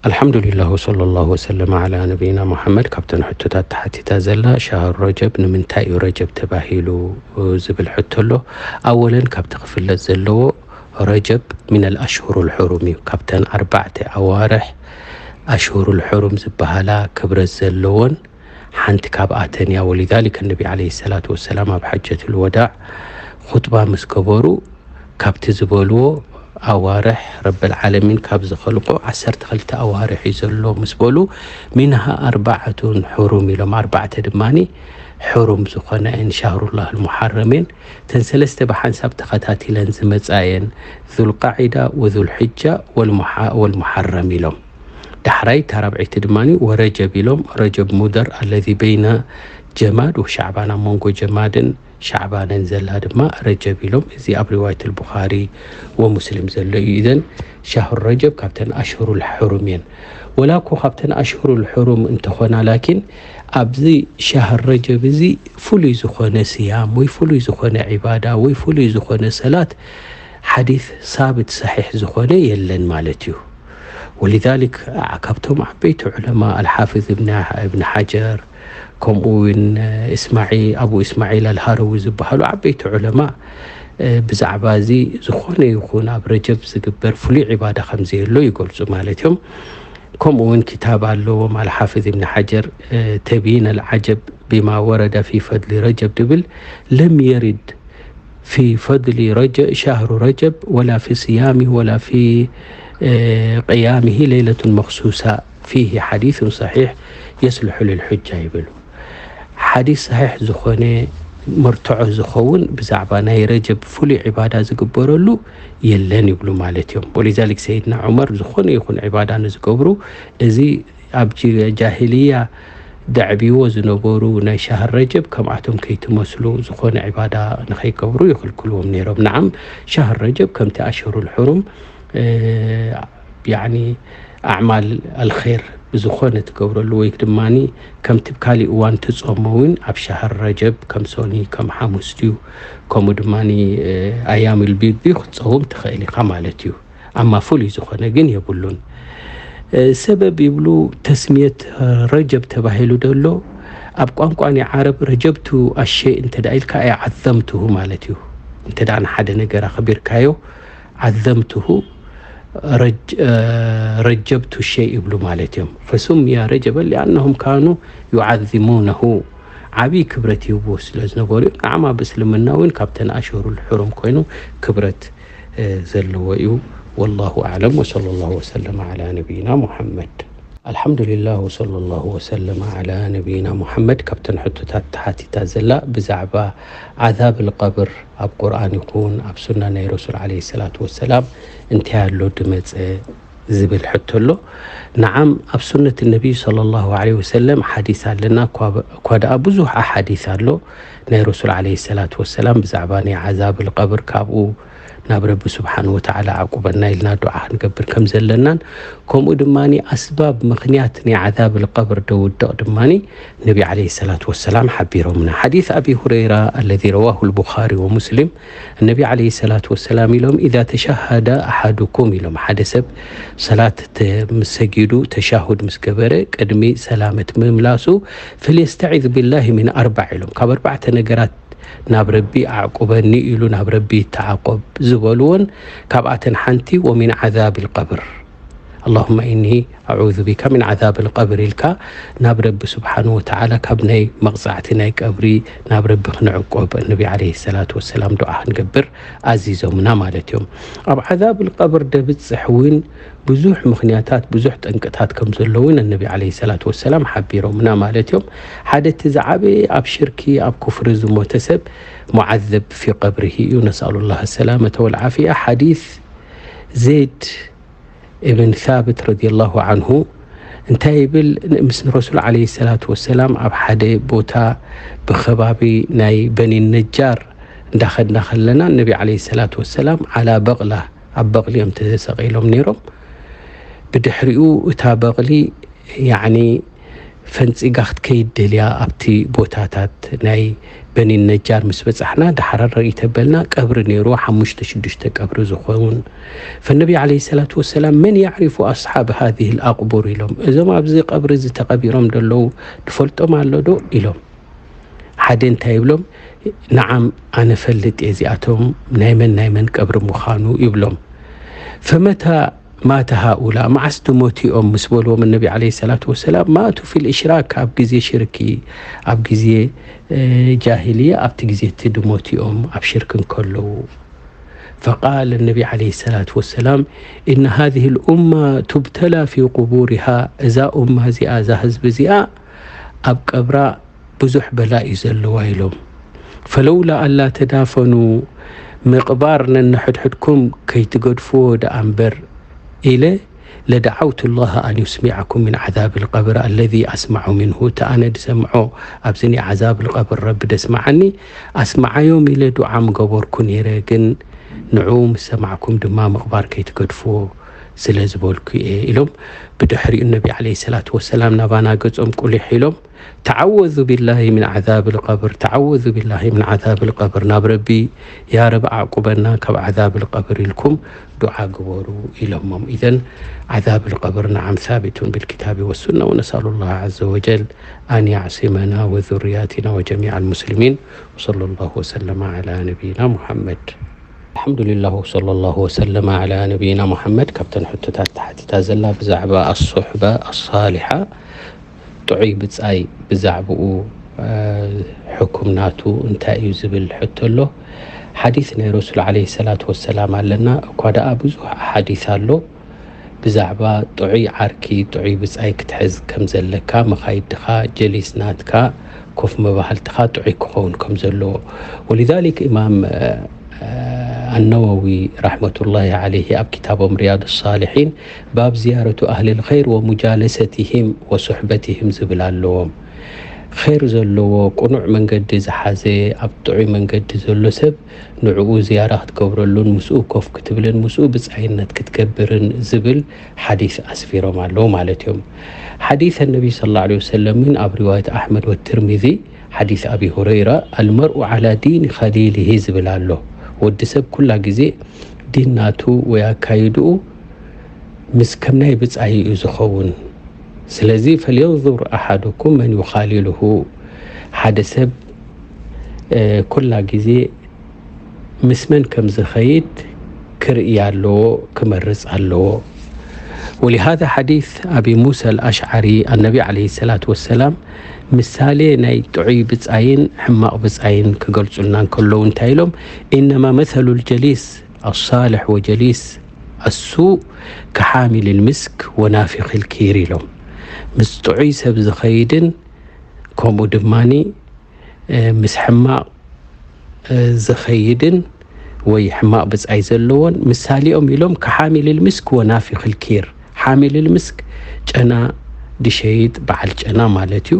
ኣልሓምዱሊላህ ወሰለላሁ ወሰለመ ዓላ ነቢይና ሙሓመድ። ካብተን ሕቶታት ተሓቲታ ዘላ ሻህር ረጀብ ንምንታይ እዩ ረጀብ ተባሂሉ ዝብል ሕቶ ኣሎ። ኣወለን ካብቲ ክፍለጥ ዘለዎ ረጀብ ሚነል ኣሽሁሩል ሕሩም እዩ። ካብተን ኣርባዕተ ኣዋርሕ ኣሽሁሩል ሕሩም ዝበሃላ ክብረት ዘለዎን ሓንቲ ካብኣተን እያ። ወሊዛሊከ ነቢ ዓለይሂ ሰላቱ ወሰላም ኣብ ሓጀቱል ወዳዕ ኹጥባ ምስ ገበሩ ካብቲ ዝበልዎ ኣዋርሕ ረበል ዓለሚን ካብ ዝኸልቆ ዓሰርተ ክልተ ኣዋርሕ እዩ ዘሎ ምስ በሉ፣ ሚንሃ ኣርባዓቱን ሕሩም ኢሎም፣ ኣርባዕተ ድማኒ ሕሩም ዝኾነ እየን፣ ሻህሩላህ ልሙሓረም እየን። እተን ሰለስተ ብሓንሳብ ተኸታቲለን ዝመጻ እየን፣ ዙልቃዒዳ ወዙልሕጃ ወልሙሓ-፣ ወልሙሓረም ኢሎም። ዳሕራይ እታ ራብዐይቲ ድማኒ ወረጀብ ኢሎም፣ ረጀብ ሙደር ኣለዚ በይነ ጀማድ ወሻዕባን፣ ኣብ መንጎ ጀማድን ሻዕባንን ዘላ ድማ ረጀብ ኢሎም። እዚ ኣብ ሪዋየት ልቡኻሪ ወሙስሊም ዘሎ እዩ። ኢዘን ሻህሩ ረጀብ ካብተን ኣሽሁሩል ሕሩም እየን። ወላ እኮ ካብተን ኣሽሁሩል ሕሩም እንተኾና፣ ላኪን ኣብዚ ሻህር ረጀብ እዚ ፍሉይ ዝኾነ ስያም ወይ ፍሉይ ዝኾነ ዒባዳ ወይ ፍሉይ ዝኾነ ሰላት ሓዲስ ሳብት ሰሒሕ ዝኾነ የለን ማለት እዩ። ወሊዛሊክ ካብቶም ዓበይቲ ዑለማ ኣልሓፍዝ እብን፣ እብን ሓጀር፣ ከምኡ እውን እስማዒ-፣ ኣቡ እስማዒል ኣልሃረዊ ዝበሃሉ ዓበይቲ ዑለማ፣ እ፣ ብዛዕባ እዚ ዝኾነ ይኹን ኣብ ረጀብ ዝግበር ፍሉይ ዒባዳ ከም ዘየሎ ይገልጹ ማለት እዮም። ከምኡ እውን ክታብ ኣለዎም ኣልሓፍዝ እብን ሓጀር፣ እ፣ ተብይን ኣልዓጀብ ቢማ ወረደ ፊ ፈድሊ ረጀብ ድብል፣ ለም የሪድ ፊ ፈድሊ ረጀ-፣ ሻህሩ ረጀብ ወላ ፊ ስያሚ ወላ ፊ፣ እ፣ ቅያሚሂ ለይለቱን መኽሱሳ ፊሂ ሓዲሱን ሰሒሕ የስልሑ ልልሑጃ ይብሉ። ሓዲስ ሰሒሕ ዝኾነ መርትዖ ዝኸውን ብዛዕባ ናይ ረጀብ ፍሉይ ዒባዳ ዝግበረሉ የለን ይብሉ ማለት እዮም። ወሊዛሊክ ሰይድና ዑመር ዝኾነ ይኹን ዒባዳ ንዝገብሩ፣ እዚ ኣብ ጂ-፣ ጃሂልያ ደዕብይዎ ዝነበሩ ናይ ሻህር ረጀብ ከምኣቶም ከይትመስሉ ዝኾነ ዒባዳ ንኸይገብሩ ይኽልክልዎም ነይሮም። ነዓም፣ ሻህር ረጀብ ከምቲ ኣሽሁሩል ሕሩም፣ እ፣ ያዕኒ ኣዕማል ኣልኸይር ብዝኾነ ትገብረሉ ወይ ድማኒ ከምቲ ኣብ ካሊእ እዋን ትጾሞ እውን ኣብ ሻህር ረጀብ ከም ሶኒ፣ ከም ሓሙስ ድዩ፣ ከምኡ ድማኒ፣ እ፣ ኣያሙል ቢድ ድዩ ክትጸውም ትኽእል ኢኻ ማለት እዩ። ኣማ ፍሉይ ዝኾነ ግን የብሉን። እ፣ ሰበብ ይብሉ ተስምየት ረጀብ ተባሂሉ ደሎ ኣብ ቋንቋ ናይ ዓረብ ረጀብቱ ኣሸይ እንተ ደኣ ኢልካ ኣይ ዓዘምትሁ ማለት እዩ። እንተ ደኣ ንሓደ ነገር ኣኽቢርካዮ ዓዘምትሁ ረጅ-፣ እ፣ ረጀብቱ ሸይ ይብሉ ማለት እዮም። ፈሱምያ ረጀበን ሊኣነሁም ካኑ ዩዓዚሙነሁ፣ ዓብዪ ክብረት ይህብዎ ስለ ዝነበሩ እዮም። ንዓማ ብእስልምና እውን ካብተን ኣሽሁሩል ሕሩም ኮይኑ ክብረት፣ እ፣ ዘለዎ እዩ። ወላሁ ኣዕለም ወሰለላሁ ወሰለም ዓላ ነቢይና ሙሐመድ። ኣልሓምዱሊላህ ወሰለላሁ ወሰለም ዓላ ነቢይና ሙሐመድ። ካብተን ሕቶታት ተሓቲታ ዘላ ብዛዕባ ዓዛብ ልቀብር ኣብ ቁርኣን ይኹን ኣብ ሱና ናይ ረሱል ዓለይሂ ሰላቱ ወሰላም እንታይ ኣሎ ድመጸ ዝብል ሕቶ ኣሎ። ነዓም፣ ኣብ ሱነት ነቢይ ሰለላሁ ዓለይሂ ወሰለም ሓዲስ ኣለና፣ እኳ፣ እኳ ደኣ ብዙሕ ኣሓዲስ ኣሎ ናይ ረሱል ዓለይሂ ሰላቱ ወሰላም ብዛዕባ ናይ ዓዛብ ልቀብር፣ ካብኡ ናብ ረቢ ስብሓን ወተዓላ ዓቁበና ኢልና ዱዓ ክንገብር ከም ዘለናን፣ ከምኡ ድማ ኣስባብ ምኽንያት ናይ ዓዛብ ልቀብር ደውድቕ ድማ ነቢ ዓለይሂ ሰላቱ ወሰላም ሓቢሮምና። ሓዲስ ኣቢ ሁረይራ ኣለዚ ረዋሁ ልቡኻሪ ወሙስሊም፣ ነቢ ዓለይሂ ሰላቱ ወሰላም ኢሎም፣ "ኢዛ ተሸሃደ ኣሓዱኩም" ኢሎም፣ ሓደ ሰብ ሰላት ተ-፣ ምስ ሰጊዱ፣ ተሻሁድ ምስ ገበረ፣ ቅድሚ ሰላመት ምምላሱ፣ "ፈልየስተዒዝ ቢላሂ ሚን ኣርባዕ" ኢሎም፣ ካብ ኣርባዕተ ነገራት ናብ ረቢ ኣዕቁበኒ ኢሉ ናብ ረቢ ይተዓቆብ ዝበልዎን ካብኣተን ሓንቲ፣ "ወሚን ዓዛብ ልቀብር፣ ኣላሁመ ኢኒ ኣዑዙ ቢካ ሚን ዓዛብ ልቀብር" ኢልካ ናብ ረቢ ስብሓን ወተዓላ ካብ ናይ መቕጻዕቲ ናይ ቀብሪ ናብ ረቢ ክንዕቆብ ነቢ ዓለይሂ ሰላቱ ወሰላም ዱዓ ክንገብር ኣዚዞምና ማለት እዮም። ኣብ ዓዛብ ልቀብር ደብጽሕ እውን ብዙሕ ምኽንያታት፣ ብዙሕ ጠንቅታት ከም ዘሎ እውን ነቢ ዓለይሂ ሰላቱ ወሰላም ሓቢሮምና ማለት እዮም። ሓደ እቲ ዝዓበየ ኣብ ሽርኪ ኣብ ኩፍሪ ዝሞተ ሰብ ሙዓዘብ ፊ ቀብሪሂ እዩ። ነስኣሉላህ ሰላመተ ወልዓፊያ። ሓዲስ ዜድ እብን ሳብት ረዲየላሁ ዓንሁ እንታይ ይብል? ምስ ረሱል ዓለይሂ ሰላቱ ወሰላም ኣብ ሓደ ቦታ ብኸባቢ ናይ በኒ ነጃር እንዳኸድና ከለና ነቢ ዓለይሂ ሰላቱ ወሰላም ዓላ በቕላ፣ ኣብ በቕሊ እዮም ተሰቒሎም ነይሮም። ብድሕሪኡ እታ በቕሊ ያዕኒ ፈንፂጋ ክትከይድ ደልያ ኣብቲ ቦታታት ናይ በኒ ነጃር ምስ በፃሕና፣ ዳሓር ርኢ ተበልና ቀብሪ ነይሩ፣ ሓሙሽተ ሽዱሽተ ቀብሪ ዝኸውን። ፈነቢ ዓለይሂ ሰላቱ ወሰላም፣ መን ያዕሪፉ ኣስሓብ ሃዚህ ልኣቅቡር ኢሎም፣ እዞም ኣብዚ ቀብሪ እዚ ተቐቢሮም ደለዉ ትፈልጦም ኣሎ ዶ ኢሎም። ሓደ እንታይ ይብሎም? ንዓም፣ ኣነ ፈልጥ እየ እዚኣቶም ናይ መን ናይ መን ቀብሪ ምዃኑ ይብሎም። ፈመታ ማተ ሃኡላ፣ መዓስ ድሞት እዮም ምስ በልዎም፣ ነቢ ዓለይሂ ሰላቱ ወሰላም፣ ማቱ ፊል እሽራክ፣ ኣብ ግዜ ሽርኪ፣ ኣብ ግዜ እ፣ ጃሂልያ ኣብቲ ግዜ እቲ ድሞት እዮም ኣብ ሽርክ እንከለዉ። ፈቃል ነቢ ዓለይሂ ሰላቱ ወሰላም፣ ኢነ ሃዚህ ልኡማ ቱብተላ ፊ ቁቡሪሃ፣ እዛ ኡማ እዚኣ፣ እዛ ህዝቢ እዚኣ ኣብ ቀብራ ብዙሕ በላ እዩ ዘለዋ ኢሎም። ፈለውላ ኣላ ተዳፈኑ፣ ምቕባር ነንሕድሕድኩም ከይትገድፍዎ ደኣ እምበር ኢለ፣ ለደዓውቱ ላህ ኣን ዩስሚዓኩም ምን ዓዛብ ልቀብር ኣለዚ ኣስማዑ ምንሁ፣ እቲ ኣነ ዝሰምዖ ኣብዚ ናይ ዓዛብ ልቀብር ረቢ ደስማዓኒ ኣስማዓዮም ኢለ ዱዓ ምገበርኩ ነይረ፣ ግን ንዑ ምስ ሰማዕኩም ድማ ምቕባር ከይትገድፍዎ ስለ ዝበልኩ እየ ኢሎም። ብድሕሪኡ ነቢ ዓለይሂ ሰላቱ ወሰላም ናባና ገጾም ቁሊሕ ኢሎም፣ ተዓወዙ ቢላሂ ምን ዓዛብ ልቀብር፣ ተዓወዙ ቢላሂ ምን ዓዛብ ልቀብር፣ ናብ ረቢ ያ ረቢ ዓቁበና ካብ ዓዛብ ልቀብር ኢልኩም ዱዓ ግበሩ ኢሎሞም። ኢዘን ዓዛብ ልቀብር ነዓም ሳቢቱን ብልኪታቢ ወሱና፣ ወነስኣሉ ላህ ዓዘ ወጀል ኣን ያዕሲመና ወዙርያቲና ወጀሚዕ ልሙስሊሚን። ወሰለ ላሁ ወሰለመ ዓላ ነቢይና ሙሐመድ። ኣልሓምዱሊላህ ወሰለ ላሁ ወሰለመ ዓላ ነቢይና ሙሐመድ። ካብተን ሕቶታት ተሓቲታ ዘላ ብዛዕባ ኣሶሕባ ኣሳሊሓ፣ ጥዑይ ብጻይ፣ ብዛዕባኡ፣ እ፣ ሕኩም ናቱ እንታይ እዩ ዝብል ሕቶ ኣሎ። ሓዲስ ናይ ረሱል ዓለይሂ ሰላቱ ወሰላም ኣለና። እኳ ደኣ ብዙሕ ኣሓዲስ ኣሎ ብዛዕባ ጥዑይ ዓርኪ፣ ጥዑይ ብጻይ ክትሕዝ ከም ዘለካ፣ መኻይድኻ፣ ጀሊስ ናትካ፣ ኮፍ መባህልትኻ ጥዑይ ክኸውን ከም ዘለዎ። ወሊዛሊክ ኢማም፣ እ፣ ኣነወዊ ረሕመቱላሂ ዓለይሂ ኣብ ክታቦም ሪያዱ ሳሊሒን ባብ ዝያረቱ ኣህሊ ልኸይር ወሙጃለሰቲሂም ወሱሕበቲሂም ዝብል ኣለዎም። ኸይር ዘለዎ ቅኑዕ መንገዲ ዝሓዘ፣ ኣብ ጥዑይ መንገዲ ዘሎ ሰብ ንዕኡ ዝያራ ክትገብረሉን ምስኡ ኮፍ ክትብልን ምስኡ ብጻይነት ክትገብርን ዝብል ሓዲስ ኣስፊሮም ኣለዉ ማለት እዮም። ሓዲስ ነቢ ሰለላሁ ዐለይሂ ወሰለም እውን ኣብ ሪዋየት ኣሕመድ ወትርሚዚ ሓዲስ ኣቢ ሁረይራ፣ ኣልመርኡ ዓላ ዲኒ ኸሊሊሂ ዝብል ኣሎ። ወዲ ሰብ ኩላ ግዜ ዲን ናቱ ወይ ኣካይድኡ ምስ ከም ናይ ብጻይ እዩ ዝኸውን። ስለዚ ፈልየንዙር ኣሓዱኩም መን ዩኻሊሉሁ፣ ሓደ ሰብ፣ እ፣ ኩላ ግዜ ምስ መን ከም ዝኸይድ ክርኢ ኣለዎ፣ ክመርጽ ኣለዎ። ወሊሃዛ ሓዲስ ኣቢ ሙሳ ኣልኣሽዓሪ ኣነቢ ዓለይሂ ሰላት ወሰላም ምሳሌ ናይ ጥዑይ ብጻይን ሕማቕ ብጻይን ክገልጹልና እንከለዉ እንታይ ኢሎም? ኢነማ መሰሉ ልጀሊስ ኣሳልሕ ወጀሊስ ኣሱ ከሓሚል ልምስክ ወናፊኽ ልኪር ኢሎም። ምስ ጥዑይ ሰብ ዝኸይድን ከምኡ ድማኒ፣ እ፣ ምስ ሕማቕ፣ እ፣ ዝኸይድን ወይ ሕማቕ ብጻይ ዘለዎን ምሳሌኦም ኢሎም፣ ከሓሚል ልምስክ ወናፊኽ ልኪር። ሓሚል ልምስክ ጨና ድሸይጥ በዓል ጨና ማለት እዩ።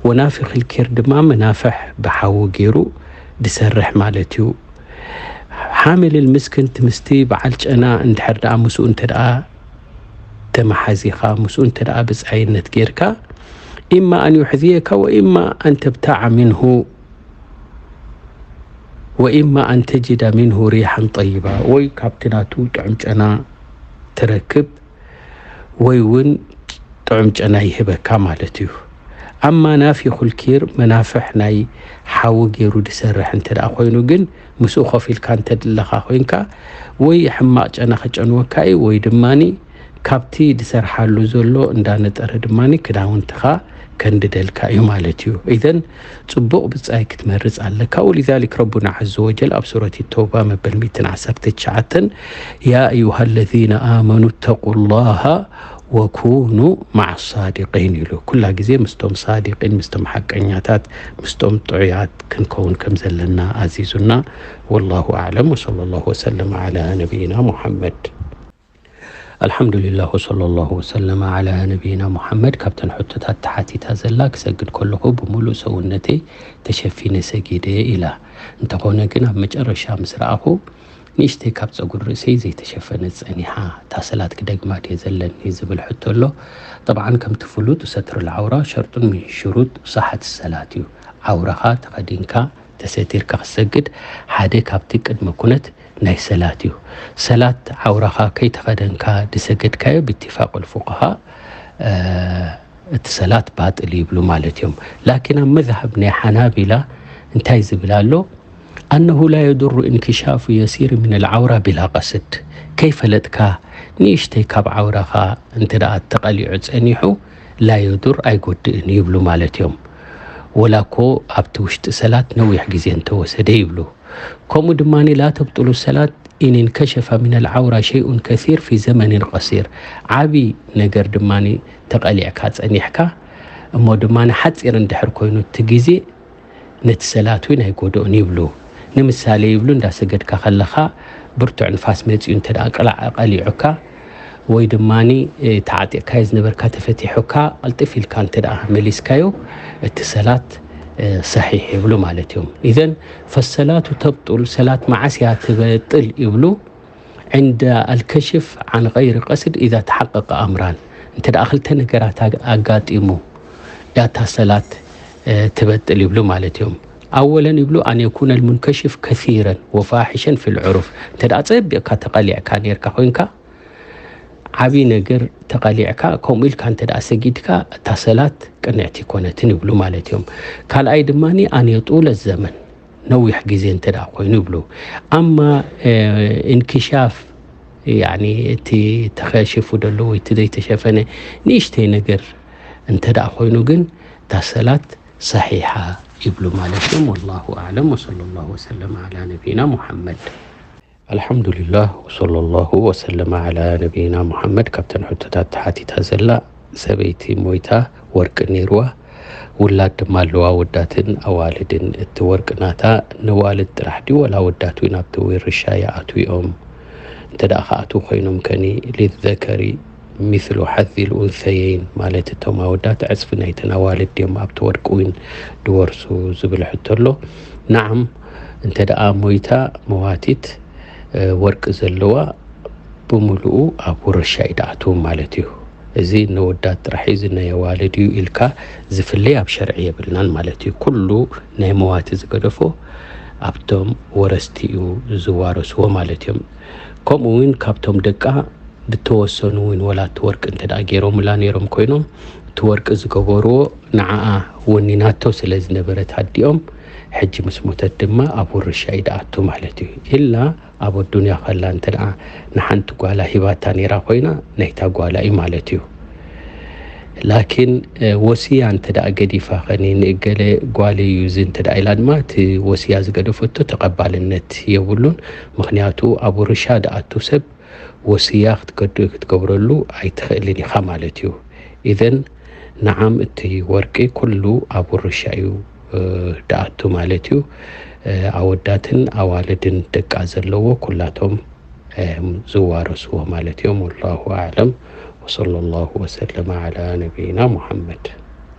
ወናፊኽ ልኪር ድማ መናፍሕ ብሓዊ ገይሩ ድሰርሕ ማለት እዩ። ሓሚል ልምስክ እንት ምስቲ በዓል ጨና እንድሕር ደኣ ምስኡ እንተ ደኣ ተመሓዚኻ፣ ምስኡ እንተ ደኣ ብጻይነት ጌርካ፣ ኢማ ኣን ዩሕዝየካ ወኢማ ኣን ተብታዓ ምንሁ ወኢማ ኣን ተጅዳ ምንሁ ሪሓን ጠይባ፣ ወይ ካብቲ ናቱ ጥዑም ጨና ትረክብ፣ ወይ እውን ጥዑም ጨና ይህበካ ማለት እዩ። ኣማ ናፊኹል ኪር፣ መናፍሕ ናይ ሓዊ ገይሩ ዝሰርሕ እንተ ደኣ ኮይኑ ግን፣ ምስኡ ኮፍ ኢልካ እንተ ደለኻ ኮይንካ፣ ወይ ሕማቕ ጨና ክጨንወካ እዩ፣ ወይ ድማኒ ካብቲ ዝሰርሓሉ ዘሎ እንዳነጠረ ድማኒ ክዳውንትኻ ከንድደልካ እዩ ማለት እዩ። ኢዘን ጽቡቕ ብጻይ ክትመርጽ ኣለካ። ወሊዛሊክ ረቡና ዐዘ ወጀል ኣብ ሱረት ተውባ መበል ሚእትን ዓሰርተ ትሽዓተን፣ ያ ኣዩሃ ለዚነ ኣመኑ ተቁላሃ ወኩኑ መዓ ሳዲቂን ኢሉ። ኩላ ግዜ ምስቶም ሳዲቂን፣ ምስቶም ሓቀኛታት፣ ምስቶም ጥዑያት ክንከውን ከም ዘለና ኣዚዙና። ወላሁ ኣዕለም። ወሰለ ላሁ ወሰለም ዓላ ነቢይና ሙሐመድ። ኣልሓምዱሊላህ ወሰለ ላሁ ወሰለም ዓላ ነቢይና ሙሐመድ። ካብተን ሕቶታት ተሓቲታ ዘላ፣ ክሰግድ ከለኹ ብምሉእ ሰውነተይ ተሸፊነ ሰጊደ ኢላ። እንተኾነ ግን ኣብ መጨረሻ ምስ ረኣኹ ንእሽተይ ካብ ጸጉሪ ርእሰይ ዘይተሸፈነ ጸኒሓ፣ እታ ሰላት ክደግማ ድየ ዘለኒ ዝብል ሕቶ ኣሎ። ጠብዓን ከምቲ ፍሉጥ ሰትር ልዓውራ ሸርጡን ምን ሽሩጥ ሰሓት ሰላት እዩ። ዓውራኻ ተኸዲንካ ተሰቲርካ ክትሰግድ ሓደ ካብቲ ቅድመ ኩነት ናይ ሰላት እዩ። ሰላት ዓውራኻ ከይተኸደንካ ድሰገድካዮ ብትፋቅ ልፉቅሃ እቲ ሰላት ባጥል ይብሉ ማለት እዮም። ላኪን ኣብ መዝሃብ ናይ ሓናቢላ እንታይ ዝብል ኣሎ? ኣነሁ ላ የዱሩ እንክሻፉ የሲር ምን ልዓውራ ቢላ ቀስድ። ከይፈለጥካ ንእሽተይ ካብ ዓውራኻ እንተ ደኣ ተቐሊዑ ጸኒሑ ላ የዱር ኣይጎድእን ይብሉ ማለት እዮም። ወላ እኮ ኣብቲ ውሽጢ ሰላት ነዊሕ ግዜ እንተወሰደ ይብሉ። ከምኡ ድማ ላ ተብጥሉ ሰላት ኢን እንከሸፈ ምን ልዓውራ ሸይኡን ከሲር ፊ ዘመንን ቀሲር። ዓቢ ነገር ድማ ተቐሊዕካ ጸኒሕካ እሞ ድማ ሓጺር እንድሕር ኮይኑ እቲ ግዜ ነቲ ሰላት እውን ኣይጎድኦን ይብሉ። ንምሳሌ ይብሉ እንዳሰገድካ ከለኻ ብርቱዕ ንፋስ መጺኡ እንተ ደኣ ቅላዕ ቀሊዑካ ወይ ድማ ተዓጢቕካዮ ዝነበርካ ተፈቲሑካ ቀልጥፍ ኢልካ እንተ ደኣ መሊስካዮ እቲ ሰላት ሰሒሕ ይብሉ ማለት እዮም። ኢዘን ፈሰላቱ ተብጡል ሰላት መዓስ እያ ትበጥል ይብሉ? ዕንደ ኣልከሽፍ ዓን ገይሪ ቀስድ ኢዛ ተሓቀቀ ኣምራን እንተ ደኣ ክልተ ነገራት ኣጋ- ኣጋጢሙ ያታ ሰላት ትበጥል ይብሉ ማለት እዮም። ኣወለን ይብሉ ኣን የኩነ ልሙንከሽፍ ከሲረን ወፋሒሸን ፊል ዕሩፍ። እንተ ደኣ ጸቢቕካ ተቐሊዕካ ነርካ ኮይንካ ዓብዪ ነገር ተቐሊዕካ ከምኡ ኢልካ እንተ ደኣ ሰጊድካ እታ ሰላት ቅንዕቲ ይኮነትን ይብሉ ማለት እዮም። ካልኣይ ድማ ኣን የጡለ ዘመን ነዊሕ ግዜ እንተ ደኣ ኮይኑ ይብሉ። ኣማ እንክሻፍ ያኒ እቲ ተኸሽፉ ደሎ ወይ እቲ ዘይተሸፈነ ንእሽተይ ነገር እንተ ደኣ ኮይኑ ግን እታ ሰላት ሰሒሓ ይብሉ ማለት እዮም። ወላሁ ኣዕለም ወሰለ ላሁ ወሰለም ዓላ ነቢይና ሙሓመድ። ኣልሓምዱሊላህ ወሰለ ላሁ ወሰለም ዓላ ነቢይና ሙሓመድ። ካብተን ሕቶታት ተሓቲታ ዘላ ሰበይቲ ሞይታ ወርቂ ነይርዋ ውላድ ድማ ኣለዋ። ወዳትን ኣዋልድን እቲ ወርቂ ናታ ነዋልድ ጥራሕ ድዩ ወላ ወዳት እውን ኣብቲ ውርሻ ይኣትውኦም? እንተ ደኣ ክኣትዉ ኮይኖም ከኒ ሊዘከሪ ሚስሉ ሓዚል ኡንሰየይን ማለት እቶም ኣወዳት ዕፅፊ ናይተን ኣዋልድ ድዮም ኣብቲ ወርቂ እውን ድወርሱ ዝብል ሕቶ ኣሎ። ነዓም እንተ ደኣ ሞይታ መዋቲት ወርቂ ዘለዋ ብምሉኡ ኣብ ውርሻ እዩ ድኣትዉ ማለት እዩ። እዚ ነወዳት ጥራሕ እዩ፣ እዚ ናይ ኣዋልድ እዩ ኢልካ ዝፍለይ ኣብ ሸርዒ የብልናን ማለት እዩ። ኩሉ ናይ መዋቲ ዝገደፎ ኣብቶም ወረስቲ እዩ ዝዋረስዎ ማለት እዮም። ከምኡ እውን ካብቶም ደቃ ብተወሰኑ እውን ወላ እቲ ወርቂ እንተ ደኣ ገይሮምላ ነይሮም ኮይኖም እቲ ወርቂ ዝገበርዎ ንዓኣ ወኒናቶ ስለ ዝነበረት ኣዲኦም ሕጂ ምስ ሞተት ድማ ኣብ ውርሻ እዩ ድኣቱ ማለት እዩ። ኢላ ኣብ ኣዱንያ ከላ እንተ ደኣ ንሓንቲ ጓላ ሂባታ ነይራ ኮይና ናይታ ጓላ እዩ ማለት እዩ። ላኪን ወስያ እንተ ደኣ ገዲፋ ኸኒ ንእገለ ጓለይ እዩ እዚ እንተ ደኣ ኢላ ድማ እቲ ወስያ ዝገደፈቶ ተቐባልነት የብሉን። ምኽንያቱ ኣብ ውርሻ ድኣቱ ሰብ ወስያ ክትገድ ክትገብረሉ ኣይትኽእልን ኢኻ ማለት እዩ። ኢዘን ንዓም እቲ ወርቂ ኩሉ ኣብ ውርሻ እዩ ድኣቱ ማለት እዩ። ኣወዳትን ኣዋልድን ደቃ ዘለዎ ኩላቶም ዝዋረስዎ ማለት እዮም። ወላሁ ኣዕለም ወሰለ ላሁ ወሰለመ ዓላ ነቢይና ሙሓመድ።